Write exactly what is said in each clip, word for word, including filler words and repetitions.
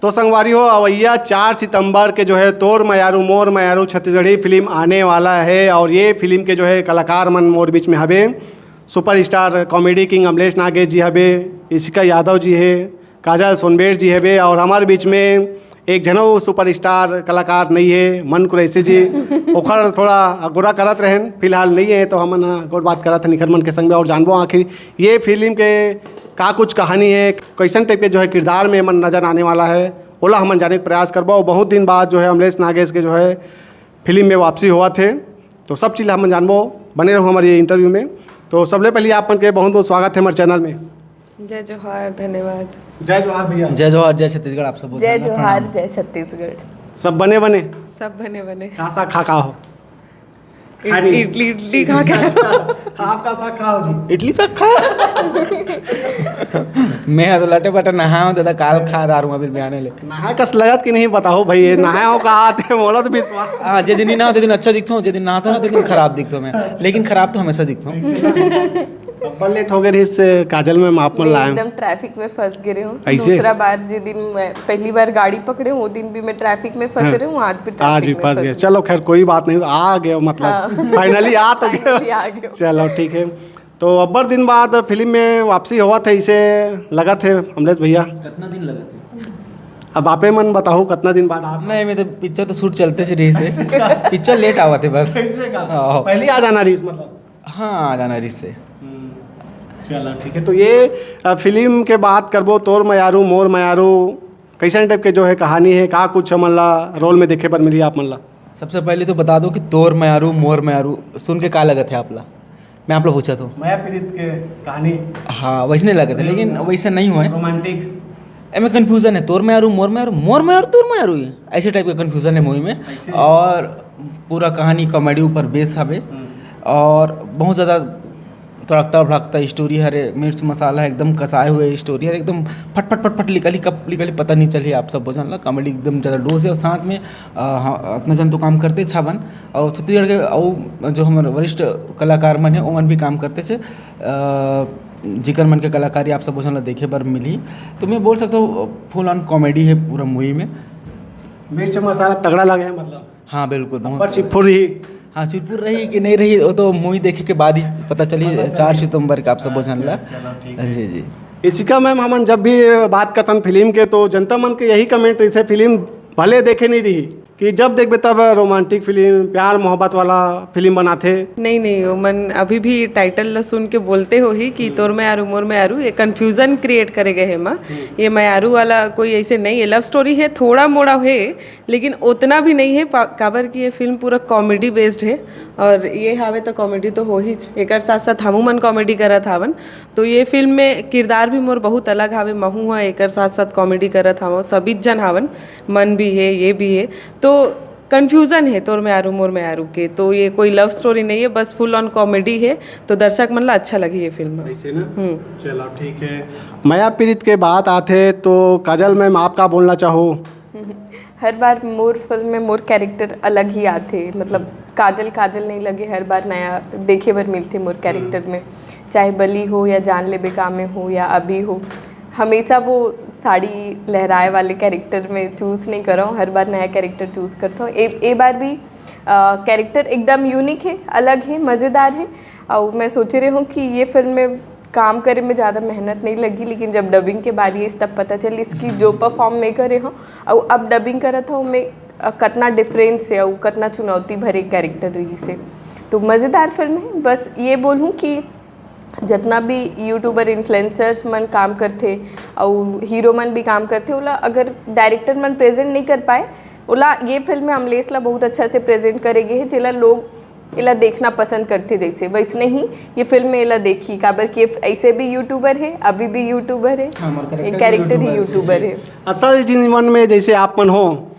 तो संगवारी हो, अवैया चार सितंबर के जो है तोर मयारू मोर मयारू छत्तीसगढ़ी फिल्म आने वाला है और ये फिल्म के जो है कलाकार मन मोर बीच में हवे, superstar comedy king Amlesh Nagesh ji हवे, इशिका यादव जी है, काजल सोनबेर जी हवे और हमारे बीच में एक झनो सुपरस्टार कलाकार नहीं है, मन कुरैशी जी। ओखर थोड़ा अगोरा करत रहन, फिलहाल नहीं है, तो हमन गोठ बात करत हन इखर मन के संग में और जानबो आखिर ये फिल्म के का कुछ कहानी है, कैसन टाइप के जो है किरदार में मन नजर आने वाला है, ओला हमन जाने के प्रयास करबो। बहुत दिन बाद जो है अमलेश नागेश के जो है फिल्म में वापसी होवत हे, तो सब चीज हमन जानबो। बने रहो हमारे ये इंटरव्यू में। तो सबले पहले आप मन के बहुत बहुत स्वागत है हमारे चैनल में। जय जोहार, धन्यवाद। जय जोहार भैया। जय जोहार, जय छत्तीसगढ़, आप सब जय जोहार, प्रणाम। जय छत्तीसगढ़। सब बने बने? सब बने बने। का साग खा का हो? इड-, खानी? इडली, इडली खा के। अच्छा, आप का साग खाओ जी? इडली साग खा। मैं तो लटे पटे नहाओ दादा, काल खा रहा हूँ अभी बयाने ले। नहाए कस लगत कि नहीं बताओ भाई, ये नहाए हो का आते मोला तो विश्वास। हाँ, जे दिन नहीं नहाओ, ते दिन अच्छा दिखता हूँ, जे दिन नहाता हूँ ना, ते दिन खराब दिखता हूँ मैं। लेकिन खराब तो हमेशा दिखता हूँ। अब्बल लेट हो गए रहिस, काजल मैम, आप मन मैं लाए। एकदम ट्रैफिक में फंस गए रहे हूँ। ऐसे? दूसरा बार, जिस दिन मैं पहली बार गाड़ी पकड़े हूँ, वो दिन भी मैं ट्रैफिक में फंस हाँ। रहे हूँ, आज भी आज ट्रैफिक भी में फंस फंस गए। गए। चलो खैर, कोई बात नहीं, आ गए हो, मतलब, हाँ। Finally आ तो गए हो। Finally आ गए हो। चलो ठीक है। तो अब्बड़ दिन बाद फिल्म में वापसी होवत हे, इसे लगत हे अमलेश भैया? कितना दिन लगत हे? अब आपे मन बताओ, कितना दिन बाद आप? नहीं, मैं तो पिक्चर तो शूट चलते से रहिस हे। पिक्चर लेट आवत हे बस। कैसे का? हाँ। पहले आ जाना रहिस मतलब? हाँ, आ जाना रहिस हे। हम्म, चलो ठीक है। तो ये, अ, फिल्म के बात करबो, तोर मयारू मोर मयारू, कैसन टाइप के जो है कहानी है, का कुछ हमन ला रोल में देखे बर मिली आप मन ला? सबसे पहले तो बता दो कि तोर मयारू मोर मयारू सुन के का लगत हे आप ला? मैं आप ला पूछत हूँ। मया पीरित के कहानी। हाँ, वैसने लगत हे, लेकिन वैसे नहीं हुआ है। रोमांटिक। एमे कन्फ्यूजन है, तोर मयारू मोर मयारू, मोर मयारू तोर मयारू ही, ऐसे टाइप का कन्फ्यूजन है मूवी में। ऐसे? और पूरा कहानी कॉमेडी ऊपर बेस हवे। हम्म। और बहुत ज़्यादा तड़कता भड़कता स्टोरी हरे, मिर्च मसाला एकदम कसाए हुए स्टोरी हरे, एकदम फटफट फटफट निकली, कब निकली पता नहीं चली। आप सब बोझन ला कॉमेडी एकदम ज़्यादा डोज है। और साथ में, अ, हाँ, अतना जन तो काम करते छावन, और छत्तीसगढ़ के अउ जो हमर वरिष्ठ कलाकार मन हे, ओमन भी काम करते से, अ, जिकर मन के कलाकारी आप सब बोझन ला देखे बर मिली। तो मैं बोल सकता हूँ, फुल ऑन कॉमेडी है पूरा मूवी में। मिर्च मसाला तगड़ा लगे है मतलब? हाँ, बिल्कुल, बहुत अब्बड़ चिरफुर रही। हाँ, चिरफुर रही कि नहीं रही, वो तो मूवी देखे के बाद ही पता चली, पता चली। चार सितंबर का आप सब बोझन ला। अच्छा, चलो, ठीक है। जी, जी। इशिका मैम, हमन जब भी बात करथन फिल्म के, तो जनता मन के यही कमेंट रहिथे, फिल्म भले देखे नहीं रही, कि जब देखबे तब रोमांटिक फिल्म, प्यार मोहब्बत वाला फिल्म बनाथे। नहीं, नहीं, वो मन अभी भी टाइटल ला सुन के बोलते होही कि हम्म। तोर मयारू मोर मयारू, ये कन्फ्यूजन क्रिएट करे गए हे माँ। हम्म। ये मयारू वाला कोई ऐसे नहीं है, लव स्टोरी है, थोड़ा मोड़ा है, लेकिन उतना भी नहीं है, पा-, काबर कि ये फिल्म पूरा कॉमेडी बेस्ड है, और ये हावे तो कॉमेडी तो हो ही, एकर साथ साथ हमू मन कॉमेडी करत हावन। तो ये फिल्म में किरदार भी मोर बहुत अलग हावे, महू हा एकर साथ साथ कॉमेडी करत हावं, सभी जन हावन, मन भी है, ये भी है। तो कन्फ्यूजन है तोर मयारू मोर मयारू के, तो ये कोई लव स्टोरी नहीं है, बस फुल ऑन कॉमेडी है। तो दर्शक मन ला अच्छा लगही ये फिल्म। ऐसे ना? हम्म। चलो ठीक है। मया पीरित के बात आथे तो काजल मैम, आप का बोलना चाहो? हर बार मोर फिल्म में मोर कैरेक्टर अलग ही आथे, मतलब काजल काजल नहीं लगे, हर बार नया देखे बर मिलथे मोर कैरेक्टर में, चाहे बली हो या जान लेबे का में हो या अभी हो, हमेशा वो साड़ी लहराए वाले कैरेक्टर में चूज़ नहीं करव, हर बार नया कैरेक्टर चूज़ करथव। ए, ए बार भी कैरेक्टर एकदम यूनिक है, अलग है, मज़ेदार है। और मैं सोचे रहे हूँ कि ये फिल्म में काम करे में ज़्यादा मेहनत नहीं लगी, लेकिन जब डबिंग के बारी आइस तब पता चलिस कि जो परफॉर्म मैं करे हूँ और अब डबिंग करत हूँ मैं, अ, कतना डिफरेंस है और कतना चुनौती भरे कैरेक्टर रहिस हे। तो मज़ेदार फिल्म है। बस ये बोलूँ कि जितना भी यूट्यूबर, इन्फ्लुएंसर्स मन काम करथे और हीरो मन भी काम करथे, ओला अगर डायरेक्टर मन प्रेजेंट नहीं कर पाए, ओला ये फिल्म में अमलेश ला बहुत अच्छा से प्रेजेंट करे गे हे, जेला लोग एला देखना पसंद करथे, जैसे वैसने ही ये फिल्म में एला देखी, काबर कि ये ऐसे भी यूट्यूबर है, अभी भी यूट्यूबर है, हाँ, हमार ये कैरेक्टर भी कैरेक्टर ही यूट्यूबर है। यूट्यूबर है। असल जीवन में जैसे आप मन हो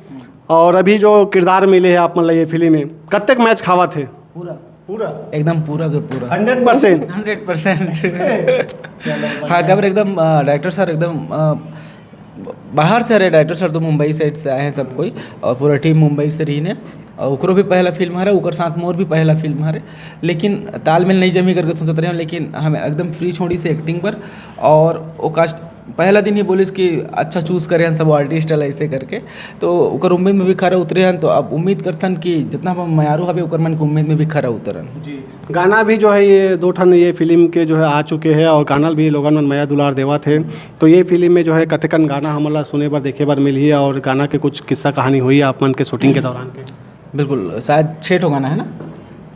और अभी जो किरदार मिले है आप मन ला ये फिल्म में, कतेक मैच खावत है? पूरा। पूरा? एकदम पूरा के पूरा। Hundred percent? Hundred percent. चलो, हाँ, बढ़िया। काबर एकदम, अ, डायरेक्टर सर एकदम, अ, बाहर से हरे, डायरेक्टर सर तो मुंबई साइड से आए हैं सब कोई, और पूरा टीम मुंबई से रही ने, और ओकरो भी पहला फिल्म हरे, ओकर साथ मोर भी पहला फिल्म हरे, लेकिन तालमेल नहीं जमी करके सोचत रहे, लेकिन हम एकदम फ्री छोड़ी से एक्टिंग पर, और वो कास्ट पहला दिन ही बोलिस कि अच्छा चूज करे हन सब आर्टिस्ट ल ऐसे करके, तो ओकर उम्मीद में भी खरा उतरे हन। तो अब उम्मीद करथन कि जितना हम मयारू हवे ओकर मन के उम्मीद में भी खरा उतरन। जी। गाना भी जो है ये दो ठन ये फिल्म के जो है आ चुके हैं और गाना भी लोगन मन मया दुलार देवत हे। तो ये फिल्म में जो है कतेकन गाना हमन ला सुने बर देखे बर मिलही और गाना के कुछ किस्सा कहानी होही आप मन के शूटिंग के दौरान के? बिल्कुल, शायद छः ठो गाना है ना,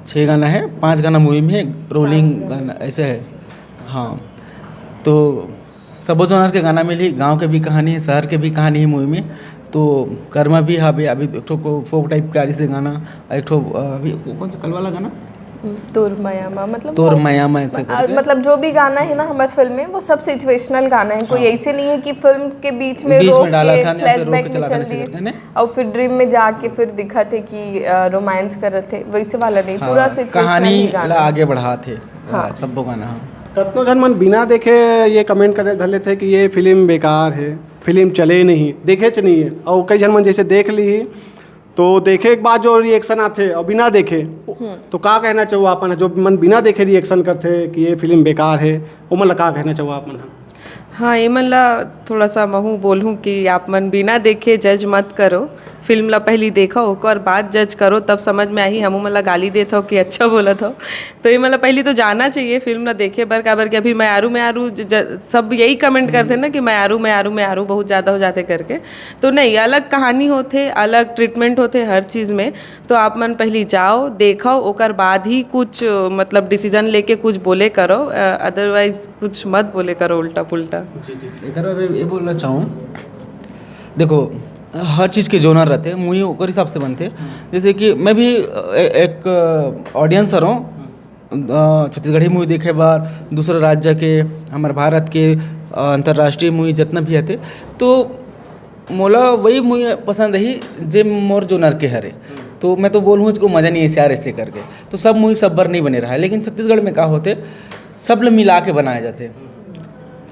छः गाना है, पाँच गाना मूवी में है, रोलिंग गाना ऐसे है। हाँ, तो सबो जॉनर के गाना मिलही, गाँव के भी कहानी है, शहर के भी कहानी है मूवी में। तो कर्मा भी हवे, अभी एक ठो को फोक टाइप के आ रही से गाना, एक ठो अभी वो कौन सा कल वाला गाना? तोर मया मा, मतलब तोर वो मया मा ऐसे अ, करके। मतलब जो भी गाना है ना हमारे फिल्म में, वो सब सिचुएशनल गाना है। कोई हाँ। ऐसे नहीं है कि फिल्म के बीच में बीच रोक में डाला के था, या फिर रोक फ्लैशबैक के में चला था, चल ऐसे दी करके, नहीं? और फिर ड्रीम में जाके फिर दिखा थे कि रोमांस करत थे, वैसे वाला नहीं, हाँ, पूरा सिचुएशनल कहानी ही गाना ला है। आगे बढ़ा थे। हाँ। हाँ, सब्बो गाना, हाँ। कतनो झन मन बिना देखे ये कमेंट करे धर लेथे कि ये फिल्म बेकार है, फिल्म चले नहीं, देखे च नहीं है। और कई झन मन जैसे देख ली तो देखे के बाद जो रिएक्शन आथे और बिना देखे, तो का कहना चाहू आप मन, जो मन बिना देखे रिएक्शन करथे कि ये फिल्म बेकार है, ओमन ला का कहना चाहू आप मन? हाँ, ये मन ला थोड़ा सा महू बोलूँ कि आप मन बिना देखे जज मत करो, फिल्म ला पहली देखो, ओकर बाद जज करो, तब समझ में आही। हमू मन ला गाली देत हो कि अच्छा बोलत हो, तो ये मन ला पहली तो जाना चाहिए फिल्म ला देखे बर, काबर कि अभी मयारू मयारू ज-, ज-, सब यही कमेंट करथे ना कि मयारू मयारू मयारू बहुत ज़्यादा हो जाथे करके। तो नहीं, अलग कहानी होथे, अलग ट्रीटमेंट होथे हर चीज़ में। तो आप मन पहली जाओ, देखो, ओकर बाद ही कुछ, मतलब, डिसीजन लेके कुछ बोले करो, अदरवाइज कुछ मत बोले करो उल्टा पुल्टा। जी, जी। एकर बारे में ये बोलना चाहूँ, देखो, हर चीज़ के जोनर रहते, मूवी ओकर हिसाब से बनते। जैसे कि मैं भी अ, ए-, एक ऑडियंस हरों, अ, छत्तीसगढ़ी मूवी देखे बार, दूसरा राज्य के, हमारे भारत के, अ, अंतर्राष्ट्रीय मूवी जितना भी आते, तो मोला वही मूवी पसंद ही जे मोर जोनर के हरे। तो मैं तो बोलूँ, इसको मज़ा नहीं है यार ऐसे करके। तो सब मूवी सब बर नहीं बने रहा है, लेकिन छत्तीसगढ़ में का होते, सब ल मिला के बनाए जाते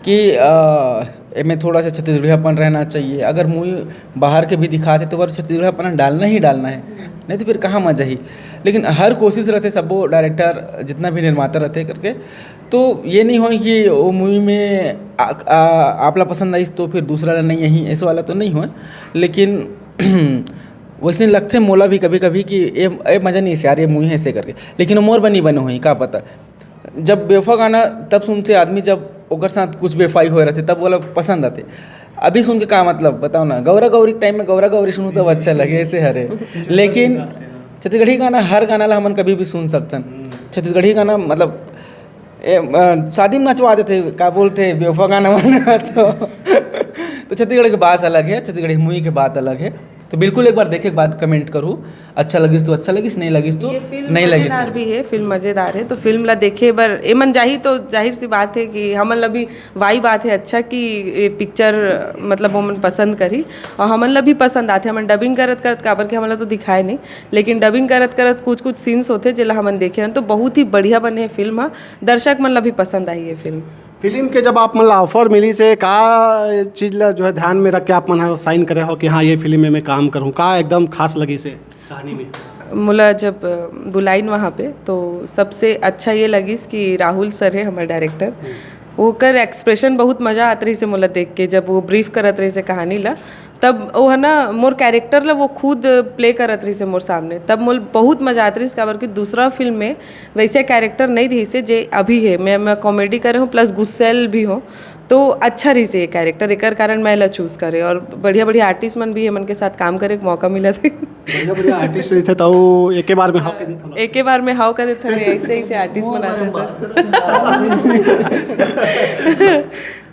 कि, अ, एमे थोड़ा सा छत्तीसगढ़ियापन रहना चाहिए। अगर मूवी बाहर के भी दिखाते तो पर छत्तीसगढ़ियापन डालना ही डालना है, नहीं तो फिर कहाँ मज़ा ही। लेकिन हर कोशिश रहते, सबो डायरेक्टर, जितना भी निर्माता रहते करके, तो ये नहीं होए कि वो मूवी में आ, आ, आप ला पसंद आइस तो फिर दूसरा ला नहीं, यही ऐसे वाला तो नहीं होए। लेकिन वैसने लगथे मोला भी कभी कभी कि ये, ये मज़ा नहीं यार, ये मूवी है ऐसे करके, लेकिन वो मोर बर नहीं बने होही, का पता। जब बेवफा गाना तब सुनथे आदमी, जब ओकर साथ कुछ बेवफाई होए रहथे, तब ओला पसंद आथे। अभी सुन के का मतलब, बताओ ना, गौरा गौरी के टाइम में गौरा गौरी सुनू तब अच्छा लगे, ऐसे हरे। लेकिन छत्तीसगढ़ी गाना, हर गाना ला हमन कभी भी सुन सकथन। छत्तीसगढ़ी गाना मतलब ए, अ, शादी में नचवा देथे, का बोलथे, बेवफा गाना वाला तो, तो छत्तीसगढ़ के बात अलग है, छत्तीसगढ़ी मूवी के बात अलग है। तो बिल्कुल एक बार देखे के बाद कमेंट करू, अच्छा लगिस तो अच्छा लगिस, नहीं लगिस तो ये फिल्म नहीं लगिस। मज़ेदार भी है, फिल्म मज़ेदार है, तो फिल्म ला देखे बर एमन जाही तो जाहिर सी बात है कि हमन ला भी वाई बात है अच्छा कि ये पिक्चर, मतलब, वो मन पसंद करी और हमन ला भी पसंद आथे। हमन डबिंग करत करत, काबर के हमन ला तो दिखाए नहीं, लेकिन डबिंग करत करत कुछ कुछ सीन्स होथे जेला हमन देखे हन, तो बहुत ही बढ़िया बने हे फिल्म ह, दर्शक मन ला भी पसंद आही ये फिल्म। फिल्म के जब आप मन ला ऑफर मिली से, का चीज़ ला जो है ध्यान में रख के आप मन हा साइन करे हो कि हाँ, ये फिल्म में मैं काम करूँ, का एकदम खास लगी से कहानी में? मोला जब, अ, बुलाइन वहाँ पे, तो सबसे अच्छा ये लगिस कि राहुल सर है हमारे डायरेक्टर, ओकर एक्सप्रेशन बहुत मज़ा आत रहिस हे मोला देख के, जब वो ब्रीफ करत रहिस हे कहानी ला, तब वो है ना, मोर कैरेक्टर ला वो खुद प्ले करत रहिस हे मोर सामने, तब मोला बहुत मज़ा आत रहिस, काबर कि दूसरा फिल्म में वैसे कैरेक्टर नहीं रहिस हे जे अभी है। मैं, मैं कॉमेडी करे हूँ प्लस गुस्सैल भी हूँ, तो अच्छा रहिस हे ये कैरेक्टर, एकर कारण मैं ला चूज करे। और बढ़िया बढ़िया आर्टिस्ट मन भी है, मन के साथ काम करे के मौका मिला थे। बढ़िया बढ़िया आर्टिस्ट रहिथे त वो एके बार में हाव कह देथे। एके बार में हाव कह देथे, ऐसे ही से आर्टिस्ट बनाते थे।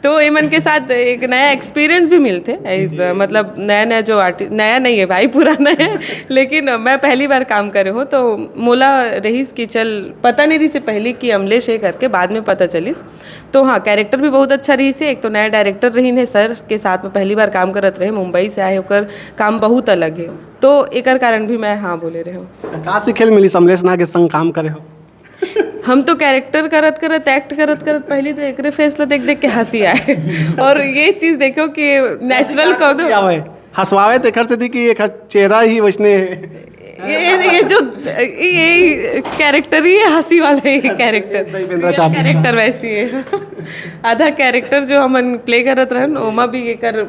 तो एमन के साथ एक नया एक्सपीरियंस भी मिलथे, ऐस-, मतलब नया नया जो आर्टिस्ट, नया नहीं है भाई, पुराना है, लेकिन मैं पहली बार काम करे हूँ, तो मोला रहीस कि चल, पता नहीं रहीस पहली कि अमलेश है करके, बाद में पता चलिस। तो हाँ, कैरेक्टर भी बहुत अच्छा रहीस हे। एक तो नया डायरेक्टर रहीन हे, सर के साथ में पहली बार काम करत रहे, मुंबई से आए, ओकर काम बहुत अलग है, तो एकर कारण भी मैं हाँ बोले रहे हूँ। त का सीखे ल मिलिस अमलेश नाग के संग काम करे हो? हम तो कैरेक्टर करत करत, एक्ट करत करत पहली तो एकरे फेस ला देख देख के हंसी आए। और ये चीज देखो कि नेचुरल कौन क्या है? हंसवावे तेखर से थी कि एक चेहरा ही वैसने है। ये ये जो ये कैरेक्टर ही है, हंसी वाला ये कैरेक्टर। दही बेंदरा चाप। कैरेक्टर वैसी है। आधा कैरेक्टर जो हमन प्ले करत रहन, ओमा भी एकर,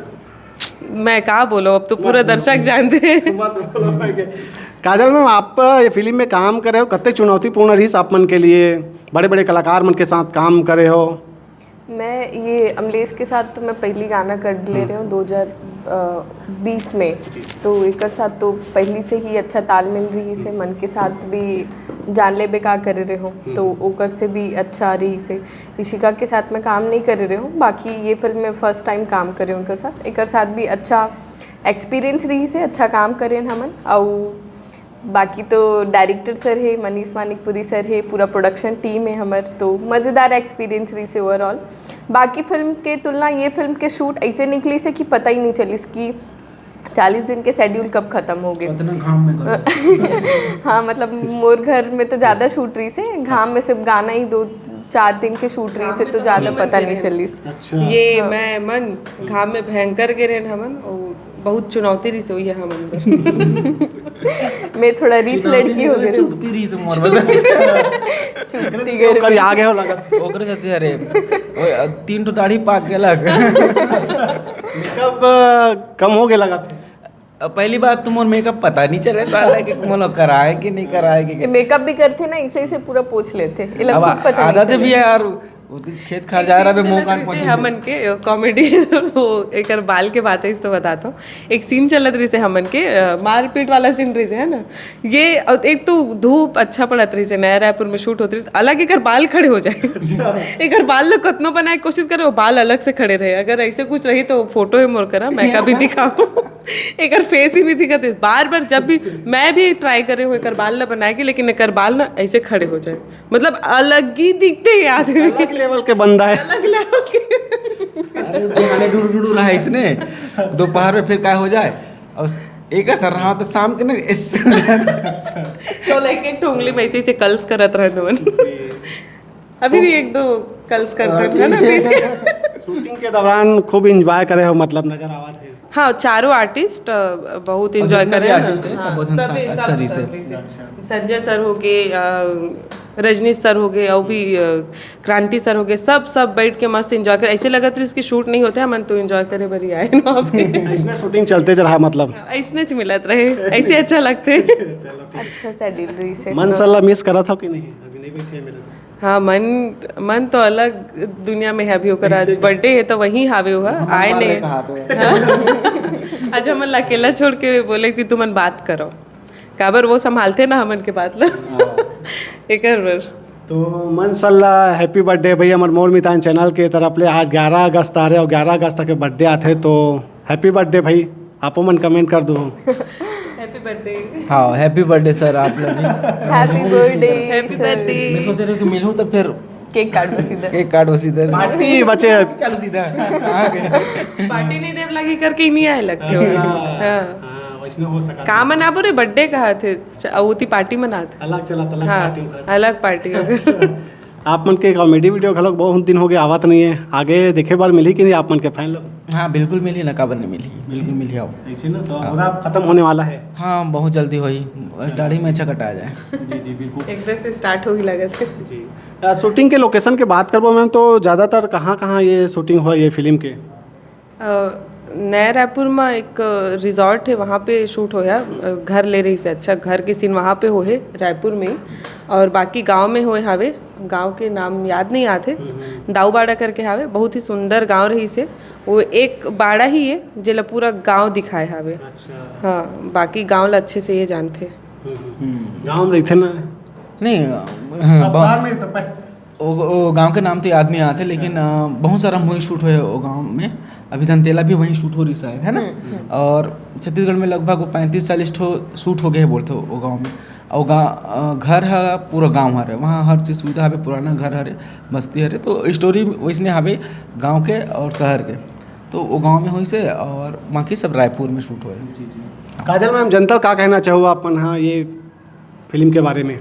मैं का बोलो, अब तो पूरा दर्शक जानते हैं। काजल मैम, आप ये फिल्म में काम करे हो, कतेक चुनौतीपूर्ण रहिस आप मन के लिए? बड़े बड़े कलाकार मन के साथ काम करे हो। मैं ये अमलेश के साथ तो मैं पहली गाना कर ले रहे हूँ दो हज़ार बीस में। तो एकर साथ तो पहली से ही अच्छा तालमेल रहिस हे। मन के साथ भी जान लेबे का करे रहे हो, तो ओकर से भी अच्छा रहिस हे। इशिका के साथ मैं काम नहीं करे रहे हूँ, बाकी ये फिल्म में फर्स्ट टाइम काम करे हूँ एकर साथ। एकर साथ भी अच्छा एक्सपीरियंस रहिस हे, अच्छा काम करे हमन। अउ बाकी तो डायरेक्टर सर हे, मनीष मानिकपुरी सर हे, पूरा प्रोडक्शन टीम हे हमर, तो मज़ेदार एक्सपीरियंस रहिस हे ओवरऑल। बाकी फिल्म के तुलना ये फिल्म के शूट ऐसे निकलिस हे कि पता ही नहीं चलिस कि चालीस दिन के शेड्यूल कब खत्म हो गए। इतना घाम में करो। हाँ, मतलब मोर घर में तो ज़्यादा शूट रहिस हे, घाम में सिर्फ गाना ही दो चार दिन के शूट रहिस हे, तो ज़्यादा पता नहीं चलिस। अच्छा। ये मैं मन घाम में भयंकर गे रहन हमन, और बहुत चुनौती रहिस हे हमन बर। मैं थोड़ा रिच लड़की हो गई। चुपती रहिस मोर बता। चुपती गर्मी। कर आगे हो लगा। ओकरे साथे अरे, ओ, तीन ठो दाढ़ी पाक गेलक। मेकअप कम हो गया लगा। अब पहली बात तो मोर मेकअप पता नहीं चले साला कि मोला कराए कि नहीं कराए कि। मेकअप भी करते ना, इसे इसे पूरा पोछ लेते। ये लोग अब खुद पता नहीं आदत चले। भी है यार, वो तो खेत खा जा रहा है, मुंह कान पहुंची। हमन के कॉमेडी वो एकर बाल के बात है, इस तो बताता हूँ। एक सीन चलत रहिस हे हमन के, अ, मारपीट वाला सीन रहिस हे, है ना? ये अ, एक तो धूप अच्छा पड़त रहिस हे, नया रायपुर में शूट होत रहिस हे, अलग एकर बाल खड़े हो जाए। एकर बाल ला कतनो बनाए के कोशिश करे, वो बाल अलग से खड़े रहे। अगर ऐसे कुछ रही तो फोटो है मोर करा, मैं कभी दिखाऊँ। एकर फेस ही नहीं दिखत हे। बार बार जब भी मैं भी ट्राई करे हूँ एकर बाल ला बनाए के, लेकिन एकर बाल ना ऐसे खड़े हो जाए, मतलब अलग ही दिखते हैं आदमी। अलग लेवल के बंदा है। अलग लेवल के। अरे, तो माने डुडू डुडू रहा इसने, दोपहर में फिर का हो जाए, और एक सर रहा तो शाम के ना इस तो लाइक एक ठो उंगली में ऐसे ऐसे कर्ल्स करत रहन हमन। अभी भी एक दो कर्ल्स करते हैं ना बीच के। शूटिंग के दौरान खूब एंजॉय करे हो, मतलब नजर आवा थे। हाँ, चारों आर्टिस्ट बहुत और एंजॉय जितना करे भी हैं ना। आर्टिस्ट है, सब हाँ, बहुत इंसान सभी, अच्छा सब, रही से। सभी। संजय सर हो गए, अ, रजनीश सर हो गए, और भी अ, क्रांति सर हो गए, सब सब बैठ के मस्त एंजॉय करे। ऐसे लगत रहिस कि शूट नहीं होते, हमन तो एंजॉय करे बर ही आए हैं वहाँ पे। इसने शूटिंग चलते रहा मतलब। ऐसने च मिलत रहे, ऐसे अच्छा लगते। अच्छा शेड्यूल रहिस हे। मन सल्ला मिस करा था कि नहीं? अभी नहीं बैठे हैं मेरे। हाँ, मन मन तो अलग दुनिया में है। अभी ओकर आज बर्थडे है तो वहीं हावे हुआ आए ने। आज हमन ला अकेला छोड़ के बोले कि तुमन बात करो, काबर वो संभालते ना हमन के बात ला। एकर बर। तो मन सल्ला, हैप्पी बर्थडे भाई, हमर मोर मितान चैनल के तरफ ले। आज ग्यारह अगस्त आ रहे और ग्यारह अगस्त के बर्थडे आते, तो हैप्पी बर्थडे भाई, आपो मन कमेंट कर दो। Happy birthday. हाँ, हैप्पी बर्थडे सर आप लोग भी। Happy birthday. Happy birthday. मैं सोच रहे कि मिलूं तो फिर केक काट बस इधर। केक काट बस इधर। पार्टी बचे। चलो सीधा। कहाँ गए? पार्टी नहीं देव लगी करके ही नहीं आए लगते हो। हाँ। हाँ, वैसने हो सका। का मनाबो रे, बर्थडे कहा थे, अउ ओती पार्टी मनाते। अलग चला, अलग हाँ, पार्टी होकर। अलग पार्टी हो गई। आप मन के कॉमेडी वीडियो घलोक बहुत दिन हो गए, आवत नहीं है। आगे देखे बार मिली कि नहीं आप मन के फैन लोग? हाँ, बिल्कुल मिली ना, काबर नहीं मिली, बिल्कुल मिली, आओ। ऐसे ना तो अब खत्म होने वाला है। हाँ, बहुत जल्दी होई, बस दाढ़ी में अच्छा कटा जाए। जी जी बिल्कुल। एक तरह से स्टार्ट हो ही लगा थे। जी। आ, शूटिंग के लोकेशन के बात करबो मैम, तो ज़्यादातर कहाँ कहाँ ये शूटिंग हुआ ये फिल्म के? अ, नया रायपुर में एक रिजॉर्ट है, वहाँ पे शूट होया। अ, घर ले रही से, अच्छा, घर के सीन वहाँ पे होहे रायपुर में ही। और बाकी गांव में होए हावे, गांव के नाम याद नहीं आते, दाऊबाड़ा करके हावे। बहुत ही सुंदर गांव रही से। वो एक बाड़ा ही है जेला पूरा गांव दिखाए हावे। अच्छा। हाँ, बाकी गांव ला अच्छे से ये जानते। गांव में रहते ना। नहीं, हाँ, बहुत- वो, वो गांव के नाम तो याद नहीं आते, लेकिन अ, बहुत सारा मूवी शूट हुए वो गांव में। अभी धनतेला भी वहीं शूट हो रही शायद, है ना? और छत्तीसगढ़ में लगभग वो पैंतीस चालीस ठो शूट हो गए हैं बोलते हो वो गांव में। और गाँव, घर है, पूरा गांव हरे, वहाँ हर चीज़ सुविधा हवे, पुराना घर हरे, बस्ती हरे। तो स्टोरी वैसने हवे गांव के और शहर के। तो वो गांव में होइसे और बाकी सब रायपुर में शूट हुए। काजल मैम, जनता का कहना चाहो आप मन हाँ ये फिल्म के बारे में?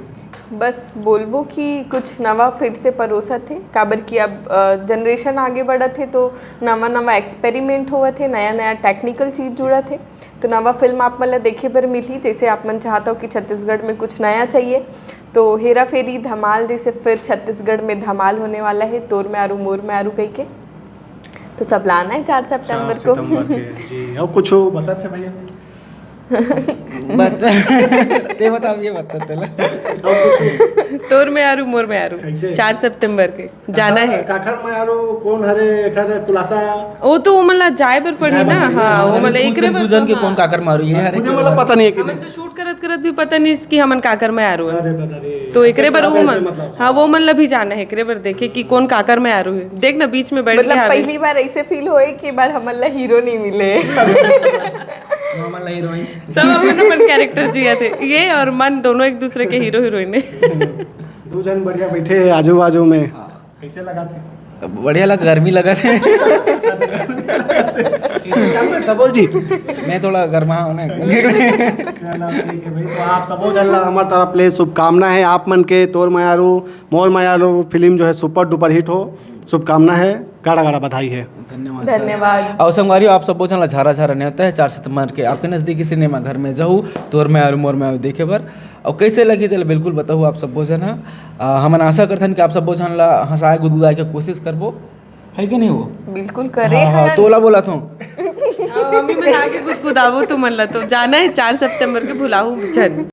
बस बोलबो कि कुछ नवा फिर से परोसत हे, काबर कि अब जनरेशन आगे बढ़त हे, तो नवा नवा एक्सपेरिमेंट होवत हे, नया नया टेक्निकल चीज जुड़त हे। तो नवा फिल्म आप मन ला देखे बर मिलही। जैसे आप मन चाहत हो कि छत्तीसगढ़ में कुछ नया चाहिए, तो हेरा फेरी धमाल जैसे फिर छत्तीसगढ़ में धमाल होने वाला है, तोर में आरू मोर में आरू कह के। तो सब लाना है चार सितंबर को। जी। और कुछ बचत है भैया? बट ते बताओ, ये बता तेला। तोर में आरू मोर में आरू, चार सितंबर के जाना है। काखर में आरू कौन हरे, एकर खुलासा? वो तो वो मला जाए बर पड़ी ना। हाँ, वो मला एक कंफ्यूजन के कौन काखर में आरू ये हरे, मुझे मतलब पता नहीं है कि तो शूट करत करत भी पता नहीं कि हमन काखर में आरू है। तो एकरे बर वो मन, हाँ, वो मन ला भी जाना है, एकरे बर देखे कि कौन काखर में आरू है। देख ना, बीच में बैठ के पहली बार ऐसे फील होए कि बार हमन ला हीरो नहीं मिले। हमन ला हीरोइन। सब अपन अपन कैरेक्टर जिया थे, ये और मन दोनों एक दूसरे के हीरो हीरोइन है। दो जन बढ़िया बैठे हैं आजू बाजू में। कैसे लगा थे? बढ़िया लगा, गर्मी लगा थे। कबोल जी, मैं थोड़ा गर्मा हूँ ना। चलो ठीक है भाई, तो आप सबो जन ला हमारे तरफ ले शुभकामना है। आप मन के तोर मयारू मोर मयारू फिल्म जो है सुपर डुपर हिट हो, शुभकामना है, गाड़ा गाड़ा बधाई है। धन्यवाद। धन्यवाद। और संगवारी, आप सबो जन ला झारा झारा नेवता है चार सितंबर के आपके नजदीकी सिनेमा घर में जाहू तोर मयारू मोर मयारू देखे बर। और कैसे लगी तेला बिल्कुल बताहू आप सबो जन ह। हमन आशा करथन कि आप सबो जन ला हंसाए गुदगुदाए के कोशिश करबो, है कि नहीं वो? बिल्कुल करे हाँ, हाँ, तोला बोला था। मम्मी में आगे गुदगुदाबो तो मन ला तो जाना है चार सितंबर के भुलाहू झन।